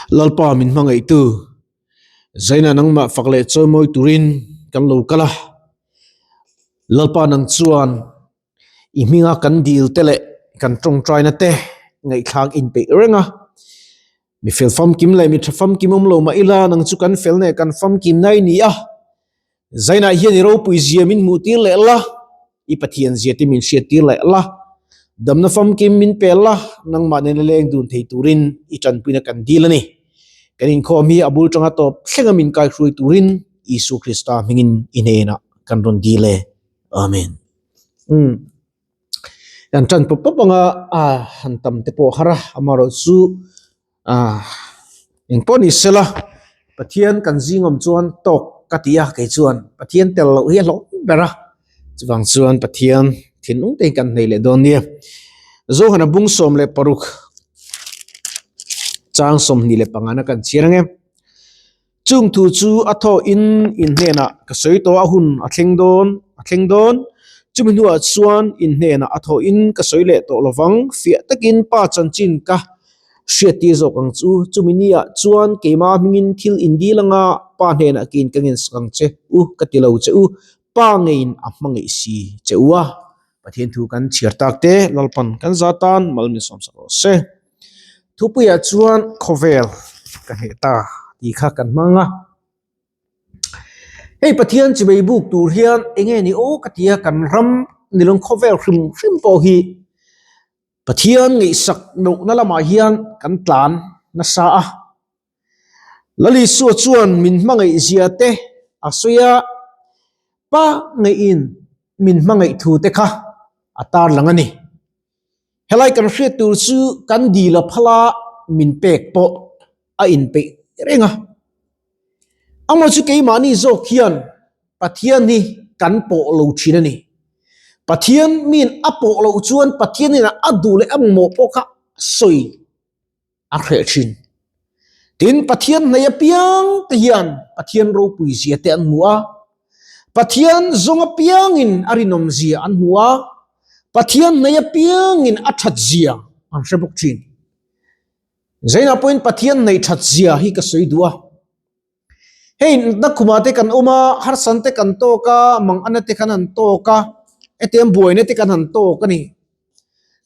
Lalpa min hmangaihtu, Zaina nangmah fak leh chawimawi turin kan lo kal a. Lalpa nang chuan i hminga kan dil te leh kan tawngtaina te ngaihthlak inpeih reng a. Mi fel famkim leh mi tha famkim awm lo mah ila nang chu kan fel neh kan famkim na i ni a. Zainah hian i ropui zia min hmuh tir leh la, i Pathian zia te min hriat tir leh la, damna famkim min pe la, nangmah nena leng dun thei turin i tanpuina kan dil a ni. Kan inkhawm hi a bul tanga tawp thlenga min kaihruai turin Isua Krista hmingin i hnenah kan rawn dil e. Amen. Umm. Kan tan pawp pawp anga a han tam te pawh har a, amaherawh chu ah engpawh ni sela Pathian kan zingawm chuan tawk ka ti a kei chuan Pathian tel loh hi a hlawh ber a, chuvang chuan Pathian thinlung te hi kan nei leh dawn nia. Zohana bung 16 chang 25 na kan chhiar ang e. Chung thu chu a thawhin in hnenah ka sawi tawh a hun a thleng dawn a thleng dawn. Chumi hnuah chuan in hnenah a thawhin ka sawi leh tawh lovang, fiah takin pa chanchin ka hriattir zawk ang chu. Chumi niah chuan keimah hmingin thil in dil anga pa hnenah kiin ka ngensak ang che u ka ti lo che u, pa ngeiin a hmangaih si che u a. Pathian thu kan chhiar tak te Lalpan kan za tan mal min sawmsak rawh se. Thupuiah chuan khawvel ka hneh ta tih kha kan hmang a. Hei Pathian chimei buk tur hian eng nge ni aw ka tia kan ram nilawng khawvel hrim hrim pawh hi Pathian ngaihsak lohna lamah hian kan tlan nasa a. Lalisua chuan min hmangaih zia te a sawi a, pa ngeiin min hmangaih thu te kha a tarlang a ni. Helai kan hriat tur chu kan dil a phala min pek pawh a inpeih reng a. Amaw chu keimahni zawk hian Pathian hi kan pawh lo thin a ni. Pathian min a pawh loh chuan Pathianin a duh leh a mamawh pawh kha sawi a hreh thin. Tin, Pathian hnei apiang te hian Pathian ropui zia te an hmu a, Pathian zawng apiangin a rinawm zia an hmu a, Pathian hnei apiangin a that zia an hre bawk thin. Zainah pawhin Pathian hnei that zia hi ka sawi duh a. Hei natna khumah te kan awm a, harsan te kan tawk a, mangana te kan han tawk a, hetiang buaina te kan han tawk a ni.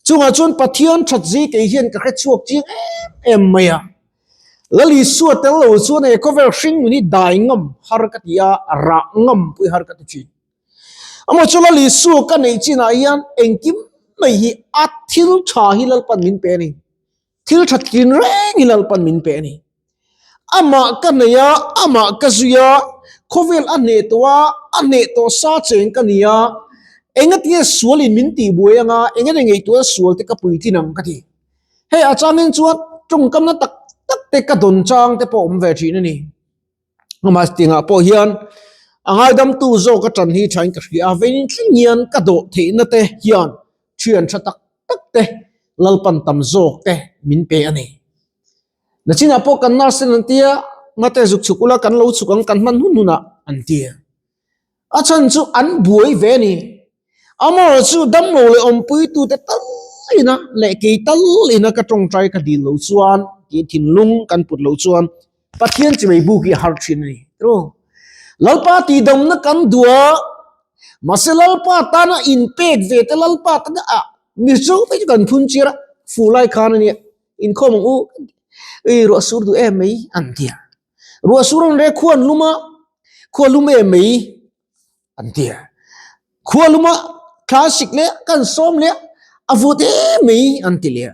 Chungah chuan Pathian that zi kei hian ka hre chhuak chiang em em mai a. Lal Isua tel lo chuan he khawvel hring nun hi dai ngam har ka ti a, rah ngam pawh hi har ka ti thin. Amaw chu Lal Isua ka neih chinah hian engkim mai hi a thil tha hi Lalpan min pe a ni. Thil tha tlin reng hi Lalpan min pe a ni. Amah ka nei a, amah ka zui a, khawvel a hneh tawh a, a hneh tawh sa cheng ka ni a, engatinge sualin min tihbuai anga, engemaw ngaihtuah sual te ka puitlin ang ka ti. Hei a changin chuan tawngkamna tak tak te ka dawn chang te pawh awm ve thin a ni. Amah tingah pawh hian a ngaidamtu zawk a tan hi thain ka hria a, vein thleng hian ka dawh theihna te hian thian tha tak tak te Lalpan tam zawk te min pe a ni. Nachinah pawh kan nurse ten an tia, ngate zuk chhuk ula kan lo chhuk ang kan hman hun hunah an tia. A chhan chu an buai ve a ni. Amaw chu damlo leh awmpuitute tal ina leh kei tal ina ka tawngtai ka dil lo chuan tih thinlung kan put lo chuan Pathian chi mai buk hi a har thin a ni. Lalpa tihdamna kan duh a, mahse Lalpa tana inpek ve te Lalpa tana a mizo te chu kan phun chiar a, fu lai khan a nia inkhawm ang u ei ruah sur duh em mai an ti a, ruah sur an re khuan lum a, khua lum em mai an ti a, khua lum a classic leh kan sawm leh a vut em mai an ti leh a,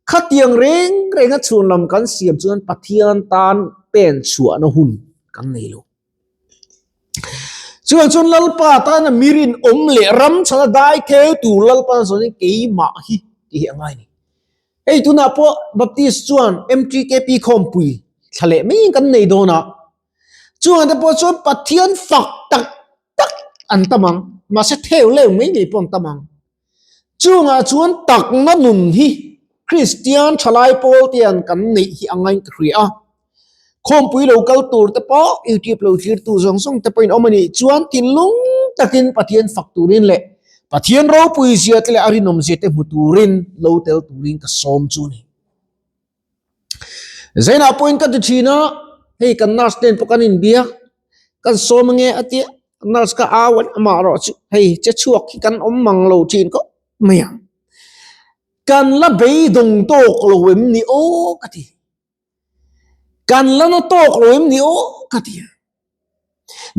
khatiang reng reng a chhun lam kan siam chuan Pathian tan pen chhuahna hun kan nei lo. Chuan chuan Lalpa tana mirin awm leh ram chhana dai theu tur Lalpa zawnin keimah hi tih hi a ngai a ni. Hei tunah pawh Baptist chuan MTKP khawmpui thla leh mai kan nei dawn a, chuan te pawh chuan Pathian fak tak tak an tam ang, mahse theu leu mai mai pawh an tam ang. Chungah chuan takna nun hi Kristian thalai pawl te hian kan neih hi a ngain ka hria a. Khawmpui lo kal tur te pawh YouTube lo thlir tu zawng zawng te pawhin awm a nih chuan thinlung takin Pathian fak turin leh Pathian ropui zia te leh a rinawm zia te hmu turin lo tel turin ka sawm chu a ni. Zainah pawhin ka ti thin a, hei kan nurse nen pawh kan inbia, kan sawm ange a tia, nurse ka au a amah erawh chu hei che chhuak hi kan awm mang lo thin khawp mai a. Kan la beidawng tawk lo em ni aw ka ti. Kan la na tawk lo em ni aw ka ti a.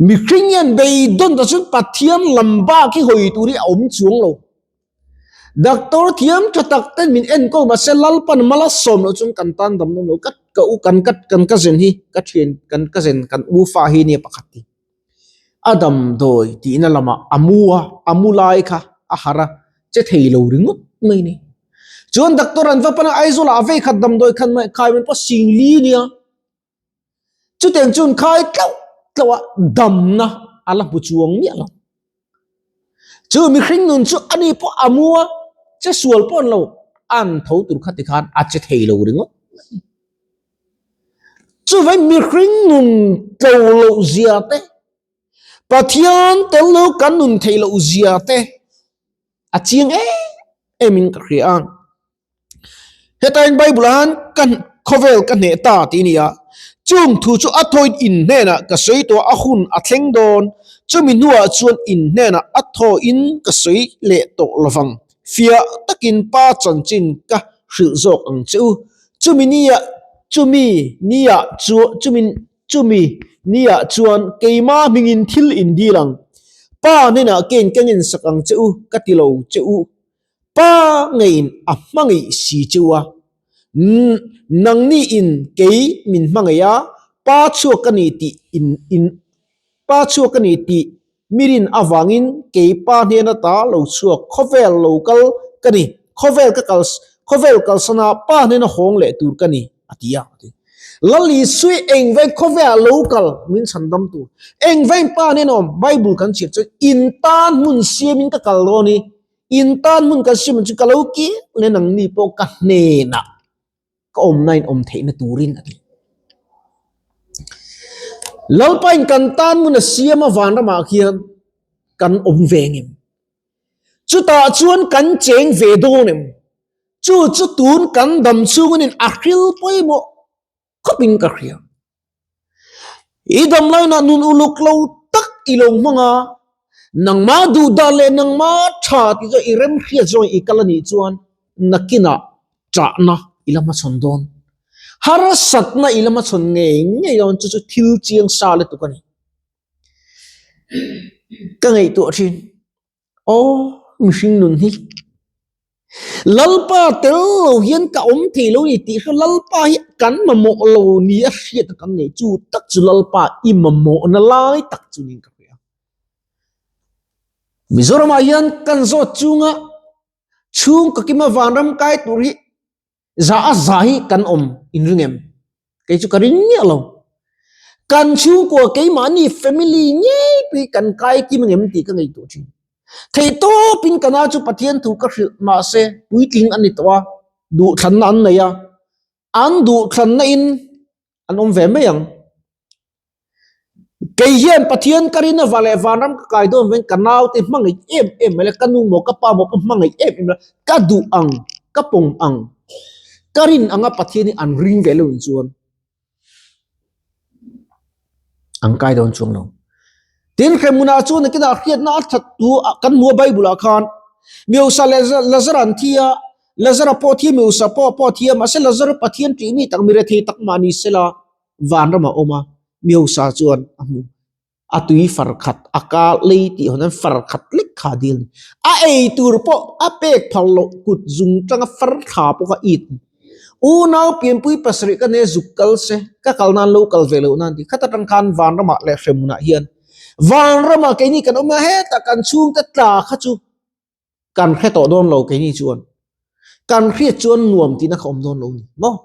Mihring hian beidawn ta chuan Pathian lam bak hi hawi tur hi a awm chuang lo. Doctor thiam tha tak ten min enkawl mahse Lalpan mala sawm loh chuan kan tan dam dawn lo. Ka ka u kan ka kan cousin hi ka thian kan cousin kan u fa hi nia pakhat hi. A damdawi tihna lamah a mu a, a mu lai kha a harh a, che thei lo ringawt mai a ni. Chuan doctor an va pan a, Aizawl ah a vei khat damdawi khan mai khai man pawh singli nia. Chutiang chuan khai tlauh tlauh a damna a la hmu chuang miah lo. Chu mihring nun chu ani pawh a mu a, che sual pawh an lo, an tho tur kha tikhan a che thei lo ringawt mai. Chuvai mihring nun tlo loh zia te, Pathian tel lo kan nun theih loh zia te a chiang em em in ka hria a. Hetain Bible ah hian ka khawvel ka hneh ta tih a ni a, chung thu chu a thawiin in hnenah ka sawi tawh a hun a thleng dawn, chumi hnuah chuan in hnenah a thawiin ka sawi leh tawh lovang, fiah takin Pa chanchin ka hrilh zawk ang che u, chumi niah chumi niah chuan chumi chumi niah chuan keimah hmingin thil in dil ang, Pa hnenah kein ka ngensak ang che u ka ti lo che u. Pa ngeiin a hmangaih si chu a, nangni in kei min hmangaih a, Pa chhuak ka ni tih in in Pa chhuak ka ni tih mirin avangin kei Pa hnena ta lo chhuak khawvel lo kal ka ni, khawvel ka kal khawvel kalsana Pa hnena hawng leh tur ka ni a ti a. Lal Isui engvai khawvelah lo kal min chhan dam tur, engvai Pa hnena awm Bible kan chhiar chuan in tan hmun siamin ka kal dawn i In tan hmun kan sim chu ka lo kir leh nangni pawh ka hnenah ka awmna in awm theihna turin a ti. Lalpa in kan tan hmun a siam a vanramah khian kan awm ve ngem. Chutah chuan kan cheng ve dawn em? Chu chu tun kan dam chhungin a hril pawimawh khawpin ka hria. I damlainah nun uluk lo tak i lo hmang a, nangmah duhdah leh nangmah tha tih chu i remhriat zawng i kal a nih chuan nakinah chahna i la hmachhawn dawn. Harsatna i la hmachhawn ngei ngei dawn chu chu thil chiang sa lutuk a ni. Ka ngaihtuah thin. Aw mihring nun hi Lalpa tel lo hian ka awm thei lo ni tih hre Lalpa hi kan mamawh lo ni a hriat a kan nei chu tak chu Lalpa i mamawhna lai tak chu niin ka hria. Mizoramah hian kan zawt chunga chhungkaw kima vanram kai tur hi Za a za hi kan awm in ring em? Kei chu ka ring miah lo. Kan chhungkua keimahni family ngei pui kan kai kim ang em tih ka ngaihtuah thin. Theihtawpin ka nau chu Pathian thu ka hrilh mahse puitling a ni tawh a, duhthlanna an nei a, an duhthlanna in an awm ve mai ang. Kei hian Pathian ka rin ava leh vanram ka kai dawn veng ka naute hmangaih em em mai le ka nu maw ka pa maw pawh hmangaih em em la ka duh ang ka pawm ang ka rin anga Pathian hi an ring ve lo in chuan an kai dawn chuang lo. Tin hremhmunah chuan nakinah hriatna a that tu kan hmu a Bible ah khan Miosa leh Lazara an thi a Lazara pawh thi Miosa pawh pawh thi a mahse Lazara Pathian tih mi tak mi rethei tak mah ni sela vanram a awm a, Miosa chuan a hmu. A tui far khat a ka lei tih hawn an far khat lek kha a dil a ni. A ei tur pawh a pek phal loh kut zung tanga far thla pawh kha it. Unau pianpui pasarih ka nei a zuk kal se, ka kal nan lo kal ve loh nan ti. Khat atang khan vanramah leh hremhmunah hian vanramah keini kan awm a, hetah kan chhungte tla kha chu Kan hre tawh dawn lo keini chuan. Kan hriat chuan nuam tihna kha awm dawn lo ni maw?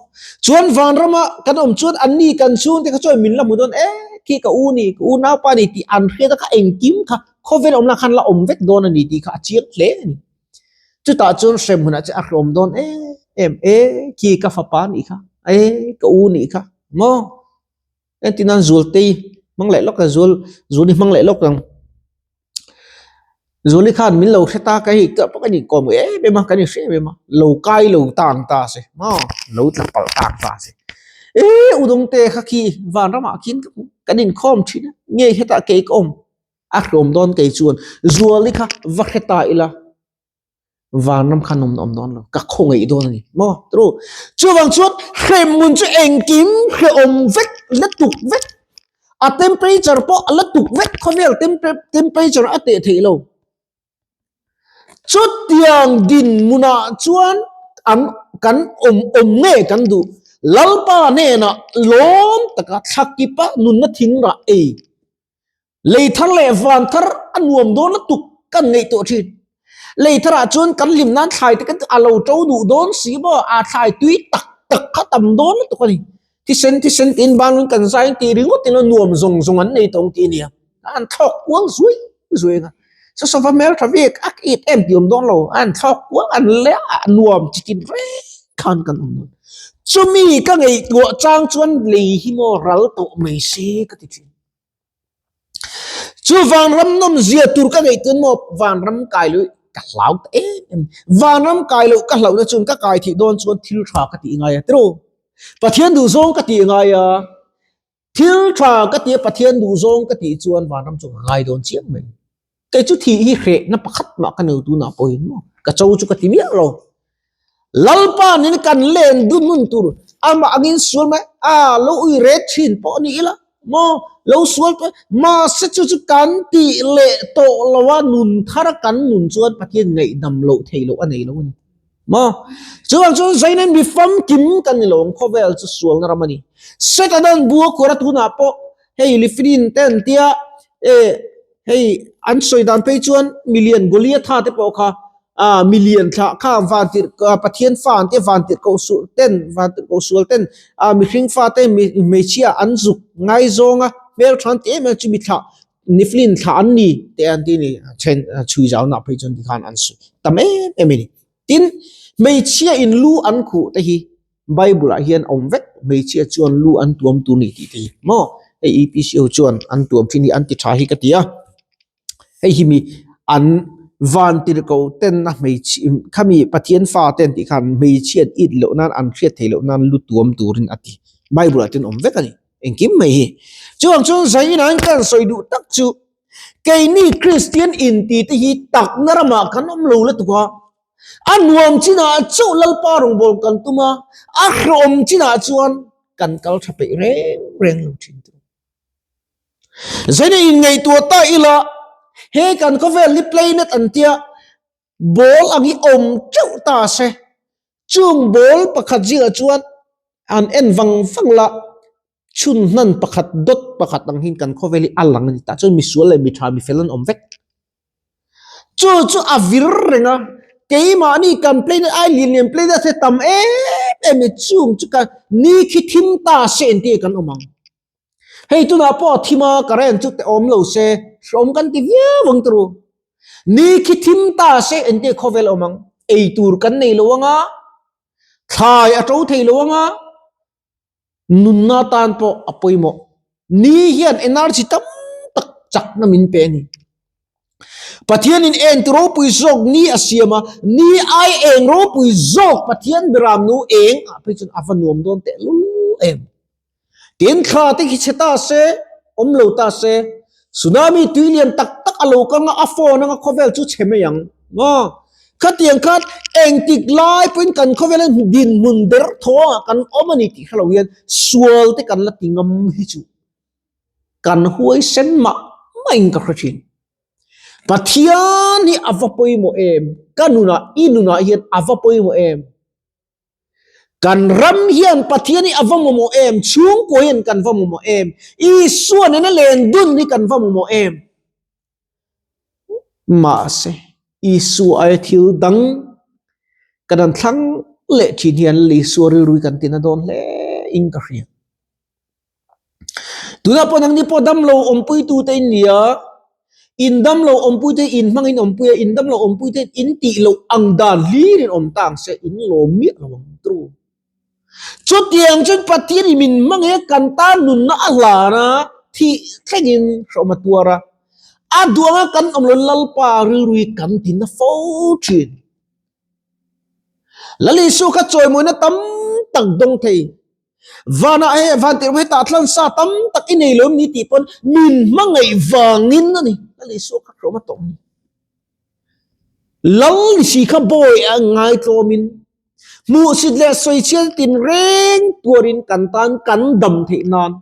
Chuan vanrama kan awm chuan anni kan chhungte kha chuan min la hmu dawn e khi ka u ni, ka unaupa ni tih an hriat a kha engkim kha khawvel awmna khan la awm vek dawn a ni tih kha a chiang hle a ni. Chutah chuan hrem hunah chuan a hlawm dawn em em e khi ka fapa nih kha, e ka u nih kha maw? Entir nan Zualtei hmang leh lawk a, Zual Zuali hmang leh lawk ang. Zuali khan min lo hre ta ka hei ka pawh ka ni kawm em em a, kan inhre em em a, lo kai lo tang ta se maw, lo tla palh tang ta se. E udawngte kha khi vanramah khian ka hmu kan inkhawm thin a nge hetah kei ka awm a hlawm dawn kei chuan zuali kha va hre ta ila vanram khan awm awm dawn lo ka khawngaih dawn a ni maw tru chuvang chuan hremhmun chu engkim hrehawm vek la tuk vek a temperature pawh a la tuk vek khawvel temperature a teh theih lo. Chutiang dinhmunah chuan an kan awm awm nge kan duh? Lalpa hnenah lawm taka thlakipa nunna thingrah ei lei thar leh van thar a nuam dawn lutuk kan ngaihtuah thin. Lei tharah chuan kan hlim nan thlai te kan a lo to duh dawn si maw a thlai tui tak tak kha tam dawn lutuk a ni. Thisen thisen tiin banglun kan zai tih ringawt ilo nuam zawng zawng an nei tawng tih a nia. An thlawk kual zui zui ang a. Saw saw va hmel tha vek a it em tih awm dawn lo. An thlawk kual an le a nuam chitin reng khan kan awm dawn. Chumi ka ngaihtuah chang chuan lei hi maw ral tawh mai se ka ti thin. Chu vanram nawm zia tur ka ngaihtuah maw vanram kai loh ka hlau ta em em. Vanram kai loh ka hlauhna chuan ka kai theih dawn chuan thil tha ka tih ngai a tiraw. Pathian duhzawng ka tih ngai a. Thil tha ka tih a Pathian duhzawng ka tih chuan vanram chu ka ngai dawn chiang mai. Kei chu thih hi hrehna pakhat mah ka nei tunah pawhin maw ka cho chu ka ti miah lo. Lalpa nen kan len dun hun tur amah angin sual mai a lo ui ret thin pawh a ni ila maw lo sual pawh mahse chu chu kan tih leh tawh lo a nun thar a kan nun chuan Pathian ngaihdam loh theih loh a nei lo a ni maw. Chuvang chuan Zainen mi famkim kan ni lo ang khawvel chu sualna ram a ni. Setanan bua kawr a tunah pawh hei Lifrin te an tia eh Hei an sawi dan phei chuan milian Goliatha te pawh kha ah milian thlah kha vantirh Pathian fa an tia vantirh koh suh ten vantirh koh sual ten ah mihring fa te hmeichhia an zuk ngaizawng a hmeltha an ti em em chu mi thlah Niflin thlah an ni te an ti a ni then chhui zau nah phei chuan tikhan an sawi tam em em a ni. Tin hmeichhia in lu an khuh te hi Bible ah hian awm vek hmeichhia chuan lu an tuam tur ni tih te hi maw hei EPC ho chuan an tuam thin hi an ti tha hi ka ti a hei hi mi an van tirhkoh ten a hmeichhia khami Pathian fa te an tih khan hmeichhia an it loh nan an hriat theih loh nan lu tuam turin a ti Bible ah chuan awm vek a ni engkim mai hi chuvang chuan zainah hian ka han sawi duh tak chu keini Kristian inti te hi takna ramah kan awm lo lutuk a. A nuam chinah chauh Lalpa rawngbâwl kan tum a, a hrehawm chinah chuan kan kal tha peih reng reng lo thin tur. Zaina inngaihtuah ta ila, he kan khawvel hi planet an tia, ball ang hi awm teuh ta se, chung ball pakhat zingah chuan an en vang vang la, chhun hnan pakhat dawt pakhat ang hian kan khawvel hi a lang a ni tah chuan misual leh mitha mifel an awm vek. Chu chu a vir reng a, keimahni kan planet ai lian lian planet te tam em em e chung chu ka ni khi thim ta se entir kan awm ang. Hei tunah pawh a thim a current chu te awm lo se hreawm kan ti viau ang turu. Ni khi thim ta se entir khawvel awm ang, eitur kan nei lo ang a, thlai a to thei lo ang a, Nunna tan pawh a pawimawh. Ni hian energy tam tak chakna min pe a ni. Pathianin eng ti ropui zawk ni a siam a, ni ai eng ropui zawk Pathian biramnu eng ah phei chuan a va nuam dawn teh lul em. Tin thla te khi chhe ta se, awm lo ta se, Tsunami tui lian tak tak a lo kang a, a phone anga khawvel chu chhe mai ang. Maw? Khatiang khan engtik lai pawhin kan khawvela dinhmun ber thawngah kan awm a ni tih hre lo hian sual te kan la ti ngam hi chu kan huaisen mah mahin ka hre thin. Pathian hi a va pawimawh em? Ka nunah, i nunah hian a va pawimawh em? Kan ram hian Pathian hi a va mamawh em? Chhungkua hian kan va mamawh em? Isua nena len dun hi kan va mamawh em? Mahse, Isua aia thil dang kan han thlang leh thin hian Isua rilru hi kan tina dawn hle in ka hria. Tunah pawh nangni pawh damlo awmpuitute in ni a, in damlo awmpuite in hmangin awmpui a, in damlo awmpuite in tih loh ang dan hlir in awm ta ang se, in lawm miah lo ang tru. Chutiang chuan Pathian in min hmang e, kan tan nunna a hlan a, thih thlengin hrehawm a tuar a, a duang a kan awm lo Lalpa rilru hi kan tina fo thin. Lal Isua kha chawimawina tam tak dawng thei. Vanah he vantirh hetah thlan sa tam tak i nei lo em ni tih pawn min hmangaih vangin a ni. Lal Isua kha tlawm a tawng ni. Lal ni si kha bawi a ngaitlawmin hmuhsit leh sawichhiat tinreng tuarin kan tan kan dam theih nan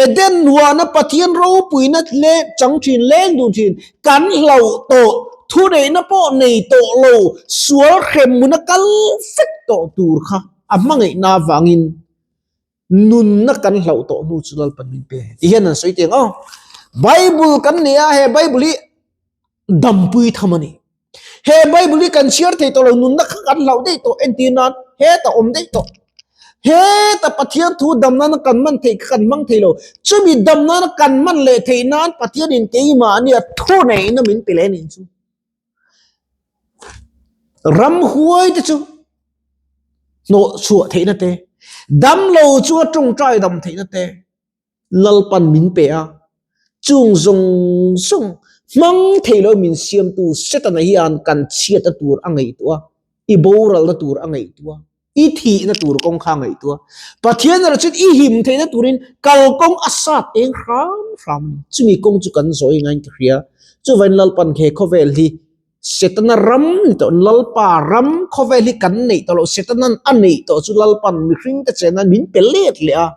Eden huana Pathian ropuina leh chang thin leng dun thin kan hlauh tawh thuneihna pawh nei tawh lo sual hremhmuna kal vek tawh tur kha a hmangaihna avangin nunna kan hlauh tawh hnu chu Lalpan min pe ti hian an sawi teng aw. Bible kan nei a, he Bible hi dampui tham a ni. He Bible hi kan chhiar thei tawh lo, nunna kha kan hlauh daih tawh entir nan heta awm daih tawh. Heta Pathian thu dam nana kan man theih kha kan hmang thei lo. Chumi dam nana kan man leh theih nan Pathianin keimah ania thu neihna min pe leh a nih chu. Ramhuai te chu hnawh chhuah theihna te, damlo chunga tawngtai dam theihna te, Lalpan min pe a, chung zawng zawng hmang thei lo min siamtu Setana hian kan chhiatna tur a ngaihtuah a, i boralna tur a ngaihtuah a. I thihna tur kawng kha ngaihtuah. Pathian erawh chuan i him theihna turin kalkawng a sat eng hram hram a ni. Chumi kawng chu kan zawi ngaiin ka hria. Chuvain Lalpan he khawvel hi Setana ram ni tawh, Lalpa ram khawvel hi kan neih tawh loh, Setana'n a neih tawh chu Lalpan mihringte chenna min pe let leh a.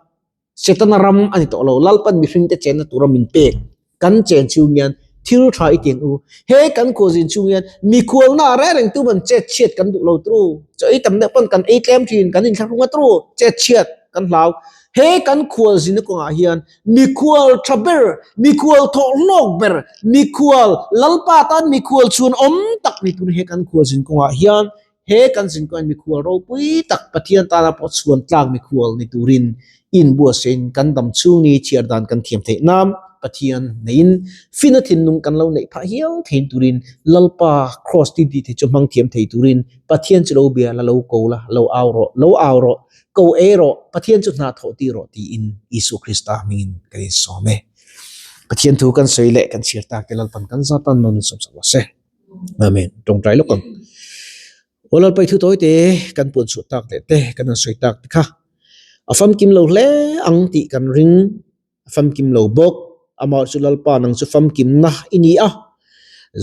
Setana ram a ni tawh lo, Lalpan mihringte chenna tura min pek kan chen chhung hian thil tha i tiang u. He kan khualzin chhung hian mikhualna ah reng reng tuman chet chhiat kan duh lo tru. Chaw ei tam deuh pawn kan ei tlem thin, kan inthlahrung a tru, chet chhiat kan hlau. He kan khualzina kawngah hian mikhual tha ber, mikhual thawh hlawk ber, mikhual Lalpa tan mikhual chhuan awm tak ni turin he kan khualzin kawngah hian He kan zinkawin mikhual ropui tak Pathian tana pawh chhuan tlak mikhual ni turin inbuatsain kan dam chhung ni chhiar dan kan thiam theih nan Pathian neiin fina thinlung kan lo neih phah hial thein turin Lalpa Kraws ti tih te chu hmang thiam thei turin Pathian chu lo bia la lo ko la lo au rawh lo au rawh ko ei rawh Pathian chu hna thawh ti rawh tiin Isua Krista hmingin kan insawm e. Pathian thu kan sawi leh kan chhiar tak te Lalpan kan zatan nawn insawmsak rawh se. Amen. Tawngtai lawk ang. Aw Lalpa i thu tawi te kan puan chhuah tak leh te kan han sawi tak te kha a famkim lo hle ang tih kan ring a famkim lo bawk. Amah chu Lalpa nang chu famkimna i ni a.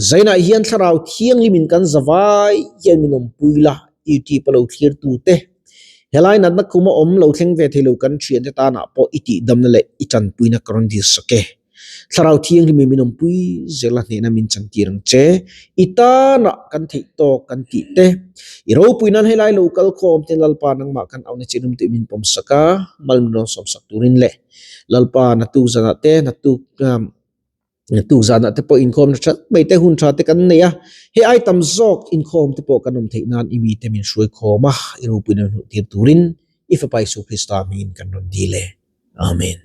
Zainah hian thlarau thianghlimin kan zavai hian min awmpui la YouTube a lo thlir tu te helai natna khuma awm lo thleng ve thei lo kan thiante tanah pawh i tihdamna leh i tanpuina ka rawn dil sak e. Thlarau Thianghlim min awmpui zel a hnehna min chantir ang che. I tanah kan theih tawk kan tih te. I ropui nan helai lo kal khawm te Lalpa nangmah kan auhna chin awm tih min pawm sak a, mal min rawn sawm sak turin leh Lalpa naktuk zanah te naktuk naktuk zanah te pawh inkhawmna that mai te hun tha te kan nei a, hei ai tam zawk inkhawm te pawh kan awm theih nan i mite min hruai khawm a, i ropui nan hmuh tir turin i Fapa Isu Krista hmingin kan rawn dil e. Amen.